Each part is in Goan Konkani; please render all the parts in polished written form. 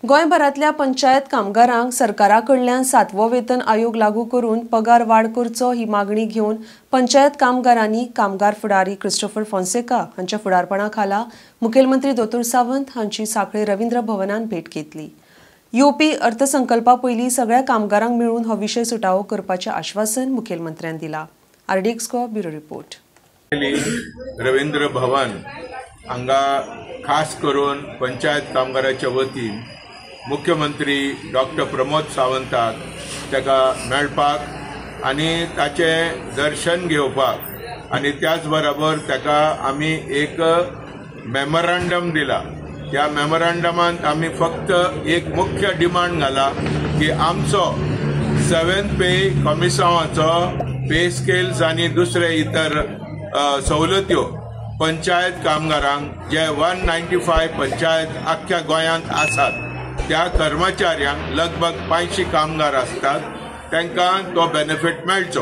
गोंयभरांतल्या पंचायत कामगारांक सरकारा कडल्यान 7वो वेतन आयोग लागू करून पगार वाड करचो ही मागणी घेवन पंचायत कामगारांनी कामगार फुडारी क्रिस्टोफर फोन्सेका हांच्या फुडारपणा खाला मुखेलमंत्री दोतोर सावंत हांची सांखळे रवींद्र भवनान भेट घेतली. येवपी अर्थसंकल्पा पयलीं सगळ्या कामगारांक मेळून हो विशय सुटावो करपाचें आश्वासन मुखेलमंत्र्यान दिलां. RDX Goa bureau report. Ravindra Bhavan हांगा खास करून पंचायत कामगाराच्या वतीन मुख्यमंत्री डॉक्टर प्रमोद सावंताक ताका मेळपाक आनी ताचें दर्शन घेवपाक आनी त्याच बरोबर ताका आमी एक मेमोरांडम दिला. त्या मेमोरांडमांत आमी फक्त एक मुख्य डिमांड घाला की आमचो 7th पे कमिसांवाचो पे स्केल्स आनी दुसरे इतर सवलत्यो पंचायत कामगारांक जे 195 पंचायत आख्ख्या गोंयांत आसात त्या कर्मचाऱ्यांक लगभग 500 कामगार आसतात तांकां तो बेनिफीट मेळचो.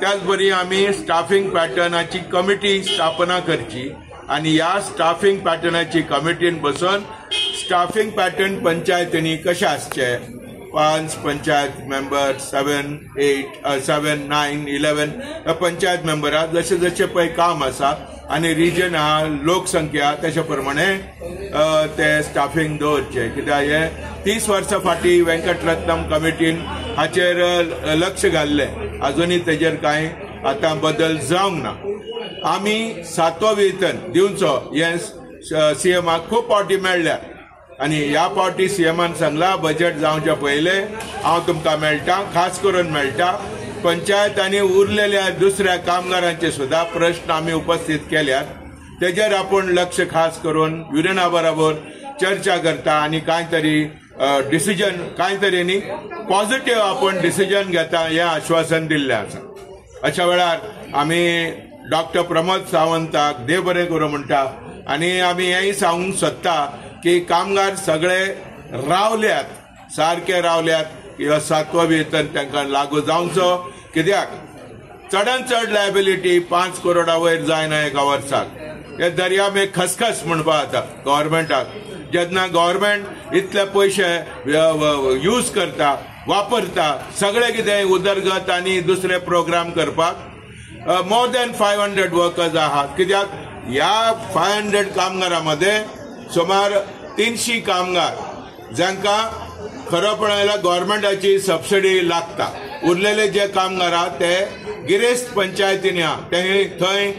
त्याच बरी आमी स्टाफिंग पॅटर्नाची कमिटी स्थापना करची आनी ह्या स्टाफिंग पॅटर्नाची कमिटीन बसून स्टाफिंग पॅटर्न पंचायतींनी कशें आसचें, 5 पंचायत मेंबर 7, 8, 7, 9, 11 पंचायत मेंबरां जशें जशें पळय काम आसा आनी रिजन आहा लोकसंख्या तशे प्रमाणे ते स्टाफिंग दवरचें. कित्याक हें 30 वर्सां फाटीं वेंकटरत्नम कमिटीन हाचेर लक्ष घाल्लें, अजुनूय तेजेर कांय आतां बदल जावंक ना. आमी 7वो वेतन दिवचो हें सीएमाक खूब फावटी मेळ्ळ्या आनी ह्या फावटी सीएमान सांगला बजेट जावच्या पयलें हांव तुमकां मेळटा, खास करून मेळटा. पंचायत आनी उरलेल्या दुसऱ्या कामगारांचे सुद्दां प्रश्न आमी उपस्थित केल्यात, तेजेर आपूण लक्ष खास करून युनियना बरोबर चर्चा करता आनी कांय तरी डिसिजन कांय तरी न्ही पॉझिटिव्ह आपूण डिसिजन घेता हें आश्वासन दिल्लें आसा. अशा वेळार आमी डॉक्टर प्रमोद सावंताक देव बरें करूं म्हणटा आनी आमी हेंय सांगूंक सोदता की कामगार सगळे रावल्यात, सारके रावल्यात की हो 7वो वेतन तांकां लागू जावचो. कित्याक चडान चड लायबिलिटी 5 करोडा वयर जायना एका वर्साक. हे दर्या में खसखस म्हणपा जाता गव्हर्मेंटाक. जेन्ना गव्हर्मेंट इतले पयशे यूज करता, वापरता सगळे कितें उदरगत आनी दुसरे प्रोग्राम करपाक, मोर दॅन 500 वर्कर्स आहात. कित्याक ह्या 500 कामगारां मदें सुमार 300 कामगार जांकां खरो पळयल्यार गव्हर्मेंटाची सबसिडी लागता. उरलेले जे कामगार आहात ते गिरेस्त पंचायतींनी आहा, ते थंय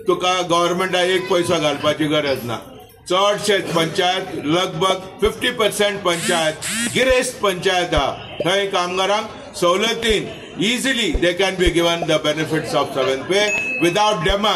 तुका गव्हर्मेंटाक एक पयसो घालपाची गरज ना. चडशे पंचायत लगभग 50% पंचायत गिरेस्त पंचायत आहा, थंय कामगारांक सवलतीन easily they can be given the benefits of 7th pay without डेमा.